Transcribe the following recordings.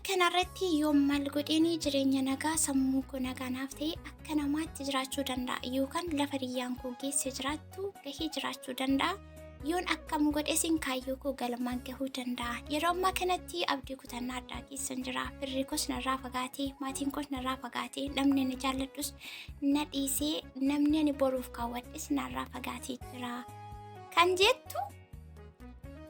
Kanarratti yoon maal godheen jireenya nagaa, sammuu koo nagaa naaf ta'e akka namaatti jiraachuu danda'a yookaan lafa riyyaan koo geesse jiraattu gahee jiraachuu danda'a. Yoon akkam godhesin kaayyoo koo galmaan gahuu danda'a? Yeroo ammaa kanatti abdii kutannaa addaa keessan jira. Firri koos narraa fagaatee, maatiin koos narraa fagaatee, namni ani jaalladhus na dhiisee, namni ani boruuf kaawwadhes narraa fagaatee jira. Kan jettu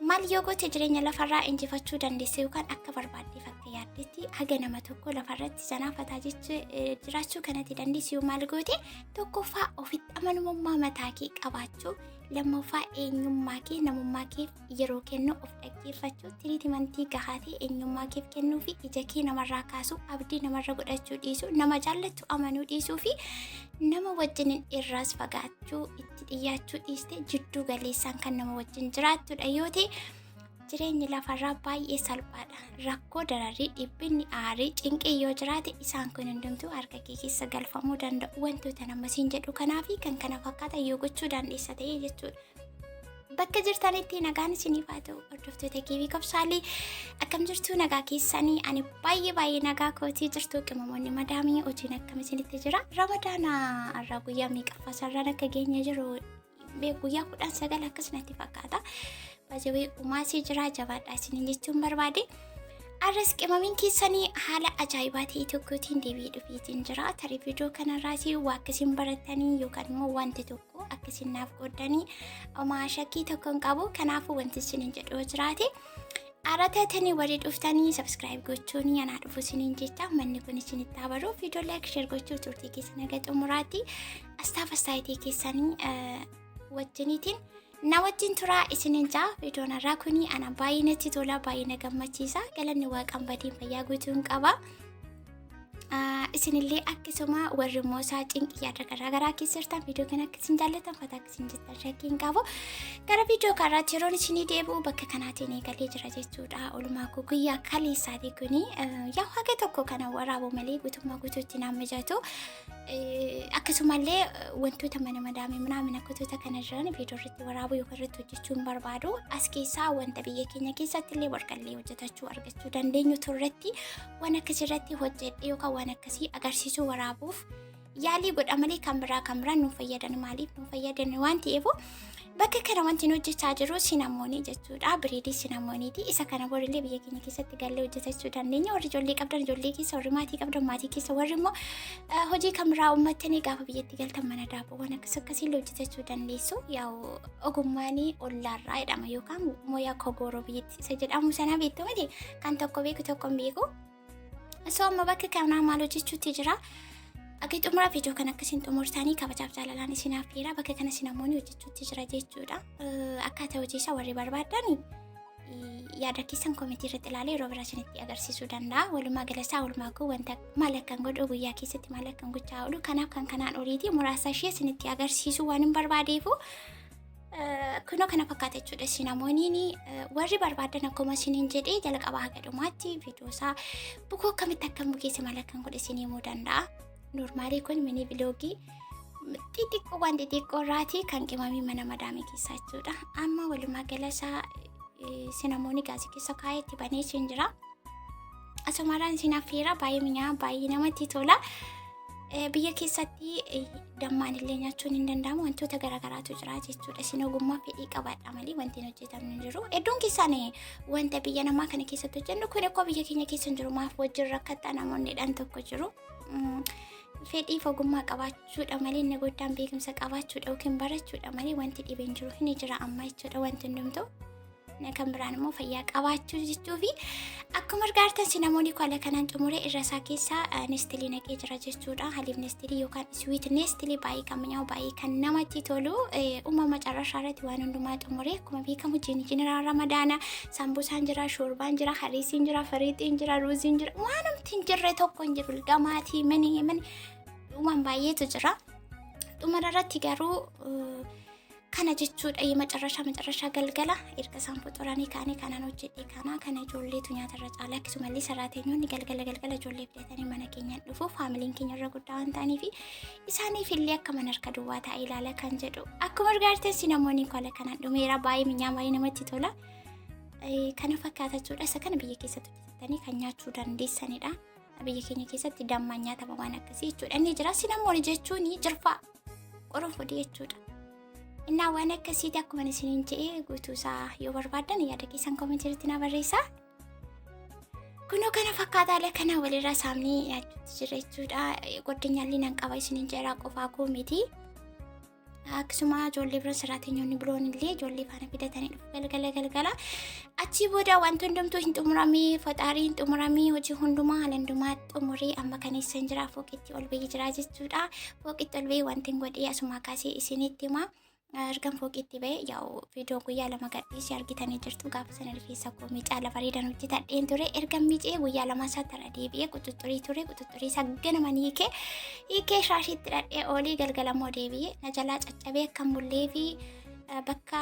maal yoo goote jireenya lafarraa injifachuu dandeesse yookaan akka barbaaddeef akka yaaddetti haga nama tokko lafarratti zanaafataa jiraachuu kanatti dandeessu yoo maal goote? Tokkoffaa, ofitti amanamummaa mataa kee qabaachuu. Lammaffaa, eenyummaa kee, namummaa keef yeroo kennu, of dhaggeeffachuu, treatmentii gahaa ta'e eenyummaa keef kennuu fi ija kee namarraa kaasuu, abdii namarra godhachuu dhiisuu, nama jaallattu amanuu dhiisuu fi nama wajjin irraas fagaachuu, itti xiyyaachuu dhiiste jidduu galeessaan kan nama wajjin jiraattudha yoo ta'e, jireenyi lafarraa baay'ee salphaadha. Rakkoo, dararii, dhiphinni, aarii, cinqii yoo jiraate, isaan kun hundumtuu harka kee keessa galfamuu danda'u. Wantoota nama siin jedhu kanaa fi kan kana fakkaatan yoo gochuu dandeessa ta'e jechuudha. Bakka jirtanitti nagaan isiniif haa ta'u, hordoftoota kiibii kobsaalii. Akkam jirtu? Nagaa keessanii? Ani baay'ee baay'ee nagaa kootii. Jirtu qimamoonni madaamii? Hojiin akkam isinitti jira? Ramadaana har'aa guyyaa meeqaffaa sararaan akka geenye jiru guyyaa 19 akkas natti fakkaata. Baay'ee umaasii jira, jabaadhaa isiniin jechuun barbaade. Arras qimamiin keessanii haala ajaa'ibaa ta'e tokkotiin deebi'ee dhufeetiin jira. Tarii viidiyoo kanarraas waa akkasiin baratanii yookaan immoo wanti tokko akkasiin naaf qooddanii homaa shakkii tokko hin qabu. Kanaafuu wanti isiniin jedhu yoo jiraate, Aratatanii warri dhuftanii subscribe gochuun anaa dhufu isiniin jecha. Manni kun isinitti haa baru. Viidiyoo like, share gochuu, turtii keessa naga xumuraatti astaaf astaayitii keessanii wajjiniitiin na wajjin turaa isiniin jaa. Viidiyoon har'aa kuni ana baay'ee natti tola, baay'ee na gammachiisa. Galanni waaqaan badiin fayyaa guutuun qaba. Isinillee akkasuma warri moosaa cinqii yaada garaa garaa keessa jirtan, viidiyoo kana akkasiin jaallatan fataa akkasiin jettan shakkii hin qabu. Gara viidiyoo kanaatti yeroon isinii deebi'u bakka kanaatiin eegalee jira jechuudha. Oolmaa koo guyyaa kaleessaati kuni. Yaa haga tokko kana waraabu malee guutummaa guutuutti naan mijatu. Akkasumallee wantoota mana madaamii minaamin akkotoota kana jiran viidiyoo irratti waraabuu yookaan irratti hojjechuu hin barbaadu. As keessaa wanta biyya keenya keessatti illee warqallee hojjetachuu argachuu dandeenyu turretti waan akkasii irratti hojjedhe yookaan waan akkasii agarsiisuu waraabuuf yaalii godha malee kan biraa nu fayyadan, maaliif nu fayyadan waan ta'eef. Bakka kana wanti nu hojjechaa jiru cinnamonii jechuudha. Breadii cinnamoniiti. Isa kana borillee biyya keenya keessatti gallee hojjetachuu dandeenya. Warri ijoollee qabdan ijoollee keessa, warri maatii qabdan maatii keessa, warri immoo hojii kan biraa uummattanii gaafa biyyatti galtan mana daabboowwan akkas akkasiillee hojjetachuu dandeessu. Yaa'u ogummaan ollaarraa jedhama yookaan mooyaa kogooroo biyyatti isa jedhamu sana beektu miti, kan tokko beeku tokko hin beeku. So amma bakka kanaa maal hojjechuutti jira? Akka xumura viidiyoo kan akkasiin xumurtanii kabajaaf jaalalaan isin affeera. Bakka kana cinnamonii hojjechuutti jira jechuudha. Akkaataa hojii isaa warri barbaadan yaada keessan commentii irratti ilaalee yeroo biraa isinitti agarsiisuu danda'a. Walumaa galasaa oolmaa koo wanta maal akkan godhu, guyyaa keessatti maal akkan gochaa oolu, kanaaf kan kanaan oliiti muraasa ishee isinitti agarsiisuu waan hin barbaadeefu. Kunoo kana fakkaata jechuudha cinnamoniin. Warri barbaadan akkuma isiniin jedhee jalqabaa haga dhumaatti viidiyoo isaa bukoo akkamitti akkam bukeesse, maal akkan godhe isin himuu danda'a. Normalii kun mini vlogii xixiqqoo waan xixiqqoo irraati kan qimamii mana madaamii keessaa jechuudha. Amma walumaa gala isaa cinnamonii gaazii keessa kaa'ee itti banee isin jira. Asumarraan isin affeera, baay'ee mi'aa, baay'ee namatti tola. Biyya keessatti dammaan illee nyaachuun hin danda'amu, wantoota garaagaraatu jira jechuudha. Isin ogummaa fedhii qabaadha malee wanti hin hojjetamne hin jiru. Hedduun keessaan wanta biyya namaa kana keessatti hojjennu kun akkoo biyya keenya keessa hin jiru, maaf wajjin rakkattaa namoonni dhaan tokko jiru. Fedhiif ogummaa qabaachuudha malee, inni guddaan beekumsa qabaachuudha yookiin barachuudha malee wanti dhibeen jiru hin jira amma jechuudha wanti hundumtuu. Kan biraan immoo fayyaa qabaachuu jechuu fi akkuma argaartan cinnamonii haala kanaan xumure. Irra isaa keessaa Nestlé naqee jira jechuudha. Haliif Nestlé yookaan sweet Nestlé baay'ee kan mi'aawu, baay'ee kan namatti tolu. Uumama carrashaa irratti waan hundumaa xumure. Akkuma beekamu jiini jira, ramadaana sambusaan jira, shoorbaan jira, hariisiin jira, firiixiin jira, ruuziin jira, waanumti hin jirre tokko hin jiru. Gamaatii mini mini waan baay'eetu jira. Xumura irratti garuu kana jechuudha. Macarrashaa macarrashaa galgala erga isaan foxoranii kaanii kanaan hojjedhe. Kana kana ijoolleetu nyaatarra caala. Akkasumallee saraatenyoonni galgala galgala ijoollee fidatanii mana keenyaan dhufu. Familyn keenya irra guddaa waan ta'aniif isaaniif illee akka mana harka duwwaa taa'ee ilaala kan jedhu. Akkuma argaa cinnamonii haala kanaan dhumeera. Baay'ee minyaa, baay'ee namatti tola. Kana fakkaata jechuudha. Isa kana biyya keessatti hojjetatan. gootanii kan nyaachuu dandeessanidha. Biyya keenya keessatti dammaan nyaatama waan akkasii jechuudha. Inni jira cinnamon jechuun jirfaa qorofodii jechuudha. Innaa waan akkasiiti akkuma isiniin jedhee guutuusaa yoo barbaaddan yaada keessan comment irratti na barreessaa. Kunoo kana fakkaata haala kana walirraa saamnee nyaachuutti jira jechuudha. Goddinyaalli nan qaba isiniin jedhaa qofaa koo miti. Akkasuma ijoollee bira siraatenyoonni biroon illee ijoollee faana fidatanii dhufu galgala galgala. Achii booda wanti hundumtuu hin xumuramee, faxaarii hin xumuramee, hojii hundumaa haala hundumaa xumuree amma kan eessan jira fooqitti ol bahee jira jechuudha. Fooqitti ol bahee wanti hin godhee asuma kaasee isinitti hima. Ergan fooqitti bahee yaa'u viidiyoo guyyaa 2 gadhiisee argitanii jirtu. Gaafa sana rifeensa koo miicaa lafa bareedan hojjetadheen ture. Ergan miicee guyyaa 2 isaa tara deebi'ee quxuxurii ture. Quxuxurii isaa ganama hiikee hiikee shaashiitti dhadhee oolii galgala immoo deebi'ee na jalaa caccabee akka mullee fi bakka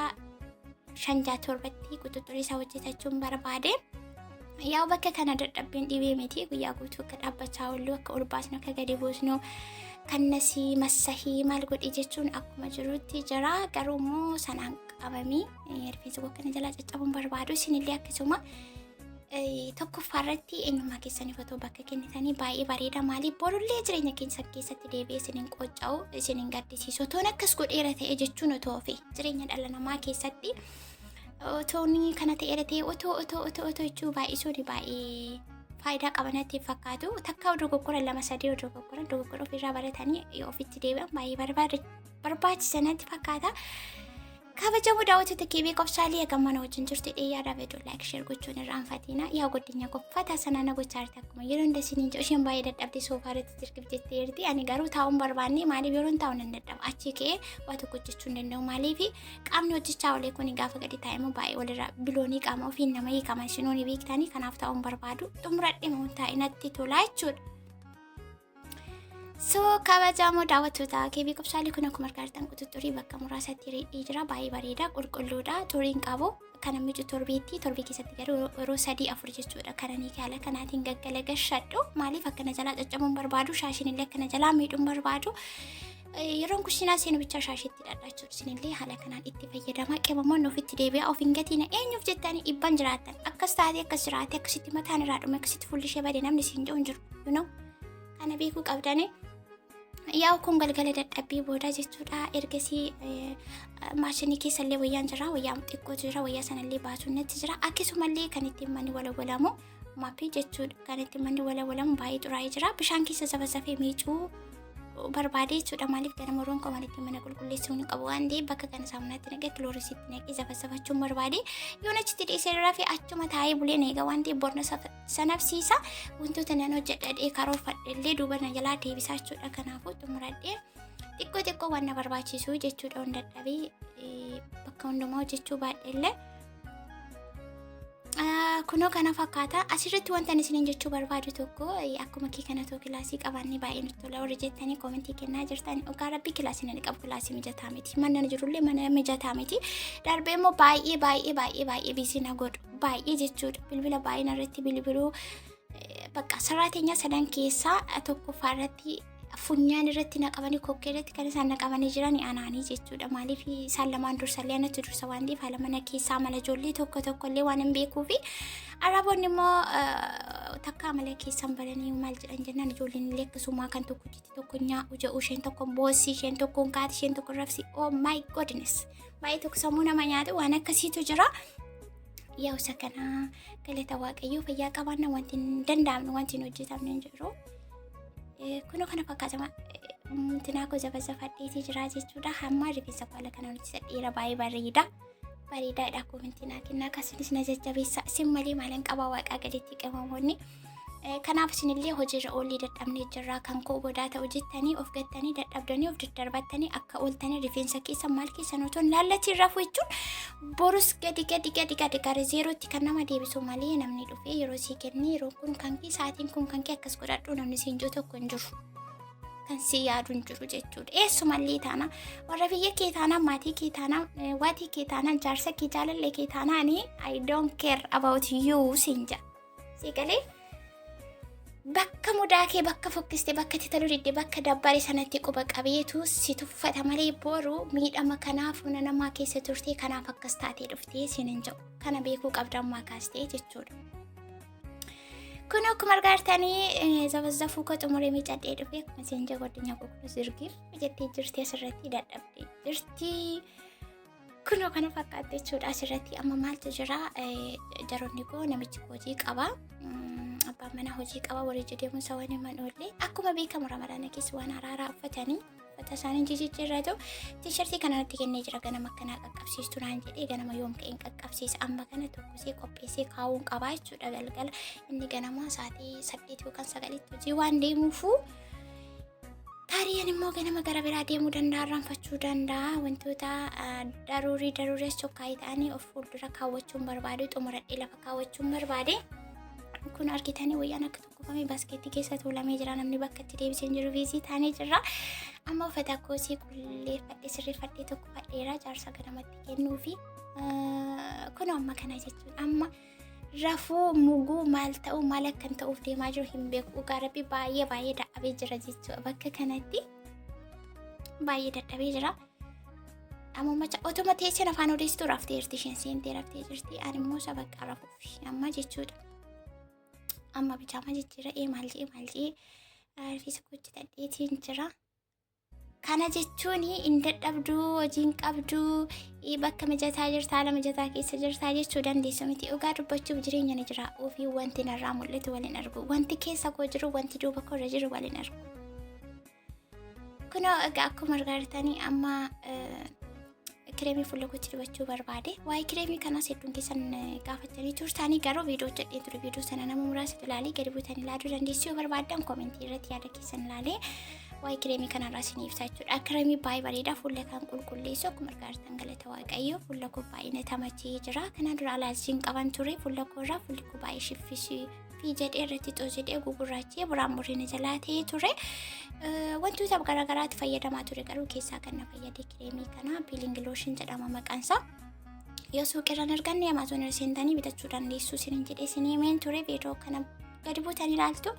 5 6 7tti quxuxurii isaa hojjetachuun barbaade. Yaa'u bakka kana dadhabbiin dhibee miti guyyaa guutuu akka dhaabbachaa oollu akka ol baasnu akka gadi buusnu kannasii massahii maal godhi jechuun akkuma jirutti jira garuu immoo sanaan qabamee rifeensa koo kana jalaa caccabuun barbaadu isinillee akkasuma tokkoffaa irratti eenyummaa keessanii otoo bakka kennitanii baay'ee bareeda maaliif borullee jireenya keessan keessatti deebi'ee isinin qocca'u isinin gaddisiisu otoon akkas godheera ta'e jechuun otoo ofi jireenya dhala namaa keessatti otoon kana ta'eera ta'e otoo otoo otoo otoo jechuu baay'isuun baay'ee faayidaa qaba natti hin fakkaatu. Takka dogoggora lama sadii dogoggora dogoggora ofirraa baratanii ofitti deebi'an baay'ee barbaachisa natti fakkaata. Kabajamoo daawwattoota keebee qofsaalii egaa mana wajjin jirtu dhiyyaadhaa viidiyoo like share gochuun irraanfatina. Yaa goddinya qoffata sana na gochaa jirti akkuma yeroo hunda isiniin jedhu isheen baay'ee dadhabde soofaa irratti jirkif jettee jirti. Ani garuu taa'uun barbaanne maaliif yeroon taa'u nan dadhaba achi ka'ee waa tokko hojjechuu hin danda'u maaliif qaamni hojjechaa olee kun gaafa gadi taa'e immoo baay'ee walirraa biloonii qaama ofiin nama hiikama isinuu ni beektanii kanaaf taa'uun barbaadu xumuradhe moo taa'e natti tolaa jechuudha. So kabajamoo daawwattoota keebii qobsaalii kun akkuma argaa jirtan quxuxurii bakka muraasatti riidhii jira baay'ee bareeda qulqulluudha xuriin qabu kana micu torbeetti torbee keessatti garuu yeroo 3 4 jechuudha kana ni haala kanaatiin gaggala maaliif akkana jalaa caccabuun barbaadu shaashiin illee akkana jalaa miidhuun barbaadu yeroon kushiinaa seenu bichaa shaashiitti dhadhaa jechuudha isinillee haala kanaan itti fayyadamaa qimamoonni ofitti deebi'aa of hin gatiina eenyuuf jettanii dhibban jiraattan akkas taatee akkas jiraate akkasitti mataan irraa dhume akkasitti fuulli ishee bade namni siin jedhu hin jiru you know kana beekuu qabdanii. Yaa'u kun galgala dadhabbii booda jechuudha. Ergasii maashinii keessallee wayyaan jira, wayyaa xiqqootu jira, wayyaa sanallee baasuun natti jira. Akkasumallee kan ittiin manni walawwalamu mop jechuudha. Kan ittiin manni walawwalamu baay'ee xuraa'ee jira. Bishaan keessa zafazafee miicuu barbaade jechuudha. Maaliif ganama roon qaban ittiin mana qulqulleessuu hin qabu waan ta'eef bakka kana saamunaatti naqee kiloorisitti naqee zafazafachuun barbaade. Yoon achitti dhiisee rafee achuma taa'ee bulee na eega waan ta'eef borna sanabsiisa. Wantoota nan hojjedhadhee karoorfadhe illee duuba na jalaa deebisaa jechuudha. Kanaafuu xumuradhee xiqqoo xiqqoo waan na barbaachisu jechuudha. Hunda dadhabee bakka hundumaa hojjechuu baadhe illee. Kunoo kana fakkaata. Asirratti wanta ani isiniin jechuu barbaadu tokko akkuma kee kana too kilaasii qabaanne baay'ee nutti tola warri jettanii comment kennaa jirtan dhugaa rabbi kilaasii nani qabu kilaasii mijataa miti. Mana jirullee mana mijataa miti. Darbee immoo baay'ee baay'ee baay'ee baay'ee busy na godhu baay'ee jechuudha. Bilbila baay'ee narratti bilbiluu bakka saraatenyaa sadan keessaa tokkoffaa irratti funyaan irratti naqabanii kokkee irratti kan isaan naqabanii jiran anaanii jechuudha. Maaliif isaan lamaan dursallee anatti dursa waan ta'eef haala mana keessaa mala ijoollee tokko tokko illee waan hin beekuufi araboonni immoo takka amala keessan baranii maal jedhan jennaan ijoolleen illee akkasuma kan tokko jetti tokko nyaa'u jedhu isheen tokko boossi isheen tokko kaati isheen tokko rafsi oh my goodness baay'ee tokko sammuu nama nyaatu waan akkasiitu jira. Yaa isa kana galata waaqayyoo fayyaa qabaanna wanti hin danda'amne wanti hin hojjetamne hin jiru. Kunoo kana fakkaatama tinaa koo zafazafadheetii jira jechuudha. Hamma rifeensa haala kanaan hojjetadheera baay'ee bareeda. Bareedaadha comment naa kennaa akkasumas na jajjabeessa. Isin malee maalan qabaa waaqaa gaditti qabamoonni. Kanaaf isinillee hojiirra oolii dadhabnee jirra kan koo bodaa ta'u jettanii of gattanii dadhabdanii of daddarbattanii akka ooltanii rifeensa keessa maal keessan otoo hin laallatiin rafu jechuun borus gadi gadi gadi gadi gara zeerootti kan nama deebisu malee namni dhufee yeroo sii kennee yeroo kun kan kee sa'aatiin kun kan kee akkas godhadhu namni siin jiru tokko hin jiru. Kan si yaadu hin jiru jechuudha. Eessumallee taana warra biyya kee taanaan maatii kee taanaan waatii kee taanaan jaarsa kee jaalallee kee taanaan I don't care about you siin jedha. Si galee bakka mudaa kee bakka fokkiste bakka itti toluu didde bakka dabbare sanatti quba qabeetu si tuffata malee boru miidhama kanaaf humna namaa keessa turtee kanaaf akkas taatee dhuftee siin hin jedhu. Kana beekuu qabda ammaa kaastee jechuudha. Kun akkuma argaa jirtanii zafazzafuu koo xumuree miicadhee dhufe akkuma isin jedhu addunyaa qulqulluu zirgiif jettee jirti asirratti dadhabdee jirti. Kunoo kana fakkaatti jechuudha asirratti amma maaltu jira jaroonni koo namichi hojii qaba. Abbaan manaa hojii qaba warri deemuun isaa waan himan oolle akkuma beekamu ramadaana keessa waan araaraa uffatanii uffata isaanii jijjiirratu tiishartii kana natti kennee jira ganama akkanaa qaqqabsiistu naan jedhee ganama yoom ka'een qaqqabsiisa amma kana tokkosee qopheessee kaa'uun qabaa jechuudha galgala inni ganama sa'aatii 8 yookaan 9tti hojii waan deemuufu taariyan immoo ganama gara biraa deemuu danda'a irraanfachuu danda'a wantoota daruurii daruurii as chokkaayii ta'anii of fuuldura kaawwachuun barbaadu xumuradhee lafa kaawwachuun barbaade kun argitanii wayyaan akka tokkofame baaskeetii keessa tuulamee jira namni bakka itti deebisee hin jiru biizii taanee jirra amma uffata koosii qulleeffadhee sirreeffadhee tokkofadheera jaarsa ganamatti kennuu fi kun amma kana jechuun amma rafuu muguu maal ta'uu maal akkan ta'uuf deemaa jiru hin beeku dhugaa rabbi baay'ee baay'ee dadhabee jira jechuudha bakka kanatti baay'ee dadhabee jira. Amma macha otuma teesseen afaan odeessitu raftee jirti isheen seentee raftee jirti ani immoo isa bakka rafuuf amma jechuudha. Amma bijaama jijjiira ee maal jedhee maal jedhee rifeensa koo hojjetadheetiin jira. Kana jechuun hin dadhabduu hojii hin qabduu bakka mijataa jirta haala mijataa keessa jirtaa jechuu dandeessu miti dhugaa dubbachuuf jireenya ni jira ofii wanti narraa mul'atu waliin argu wanti keessa koo jiru wanti duuba koo irra jiru waliin argu. Kunoo egaa akkuma argaa jirtanii amma kireemii fuula kootti dibachuu barbaade. Waa'ee kireemii kanaas hedduun keessan gaafatanii turtanii garuu viidiyoo hojjedhee ture. Viidiyoo sana nama muraasatu ilaalee gadi buutanii ilaaluu dandeessu yoo barbaaddan koomentii irratti yaada keessan ilaalee waa'ee kireemii kanarraa isin ibsaa jechuudha. Kireemii baay'ee bareedaa fuula kan qulqulleessu akkuma argaa jirtan galata waaqayyoo fuula koo baay'ee na tamachee jira. Kanaan dura alaaziin qaban ture fuula koo irraa fuulli koo baay'ee shiffisii fi jedhee irratti xoo jedhee gugurraachee buraan burina jalaa ta'ee ture. Wantoota garaagaraatti fayyadamaa ture garuu keessaa kan na fayyade kireemii kana piiling looshin jedhama maqaan isaa. Yoo suuqirra hin arganne Amaazon irra seentanii bitachuu dandeessu isiniin jedhee isinii himeen ture viidiyoo kana gadi buutanii ilaaltu.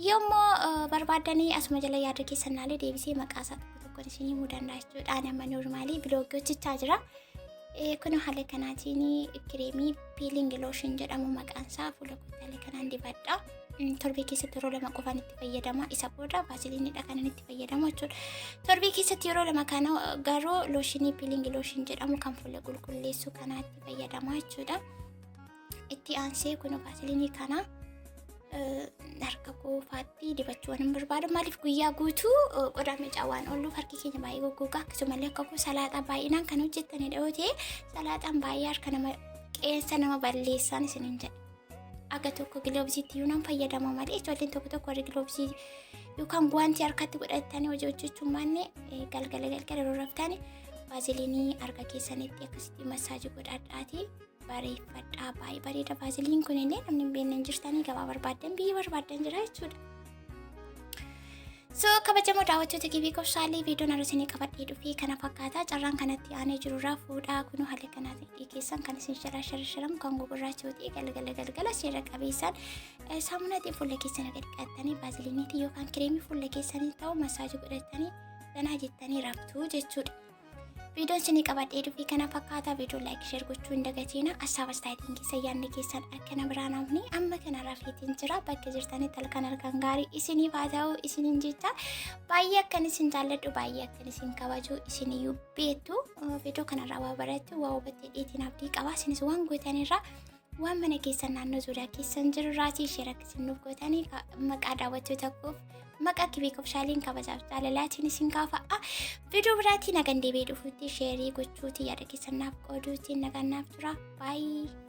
Yoommoo barbaaddanii asuma jala yaada keessan laalee deebisee maqaa isaa tokko tokkoon isin himuu danda'a jechuudha. Ani amma noormaalii biloogii hojjechaa jira. Kun haala kanaatiin kireemii piiling looshin jedhamu maqaan isaa fuula kootti haala kanaan dibadha. Torbee keessatti yeroo lama qofaan itti fayyadama. Isa booda vaasiliinidha kanan itti fayyadamu jechuudha. Torbee keessatti yeroo lama kana garuu looshinii piiling looshin jedhamu kan fuula qulqulleessu kanaatti fayyadama jechuudha. Itti aansee kun vaasiliinii kana harka koofaatti dibachuu waan hin barbaadu. Maaliif guyyaa guutuu qodaa miicaa waan oolluuf harki keenya baay'ee goggogaa akkasumallee akka koo salaaxaa baay'inaan kan hojjettanidha yoo ta'e salaaxaan baay'ee harka nama qeensa nama balleessaan isiniin jedha. Aga tokko giloobsiitti iyyuu nan fayyadama malee ijoolleen tokko tokko warri giloobsii yookaan guwaantii harkatti godhatanii hojii hojjechuun maanne galgala galgala yeroo raftani vaaziliinii harka keessanitti akkasitti massaajii godhadhaati. Bareeffadhaa baay'ee bareeda vaaziliin kun illee namni hin beekne hin jirtanii gabaa barbaaddan biyya barbaaddan jira jechuudha. So kabajamoo daawwattoota Gibii Kobsaalee viidiyoon har'a isinii qabadhee dhufee kana fakkaata carraan kanatti aanee jirurraa fuudhaa kunuu haala kanaatiin hidhii keessan kan isin jalaa sharasharamu kan gugurraacha yoo ta'e galgala galgala seera qabeessaan saamunaatiin fuula keessan erga dhiqattanii vaaziliiniitiin yookaan kireemii fuula keessanii ta'u masaajii godhatanii danaa jettanii raftu jechuudha. Viidiyoon isinii qabadhee dhufe kana fakkaata. Viidiyoo laayik sheer gochuu hin dagatiina. Assaab astaayitiin keessa yaadni keessan akka na biraan hafne amma kana rafeetiin jira. Bakka jirtanitti halkan halkan gaarii isiniif haa ta'u isiniin jecha baay'ee akkan isin jaalladhu baay'ee akkan isin kabaju isiniyyuu beektu. Viidiyoo kanarraa waa barattu waa hubattee dheetiin abdii qaba. Isinis waan gootanirraa waan mana keessan naannoo zuuriyaa keessan jiru irraatii sheer akka isin nuuf gootanii maqaa daawwattoota koof maqaa Kibee Kofshaaliin kabajaaf jaalalaatiin isin gaafa'a. Viidiyoo biraatiin nagan deebi'ee dhufuutti sheerii gochuuti yaada keessan naaf qooduutiin nagaan naaf tura. Baay'ee.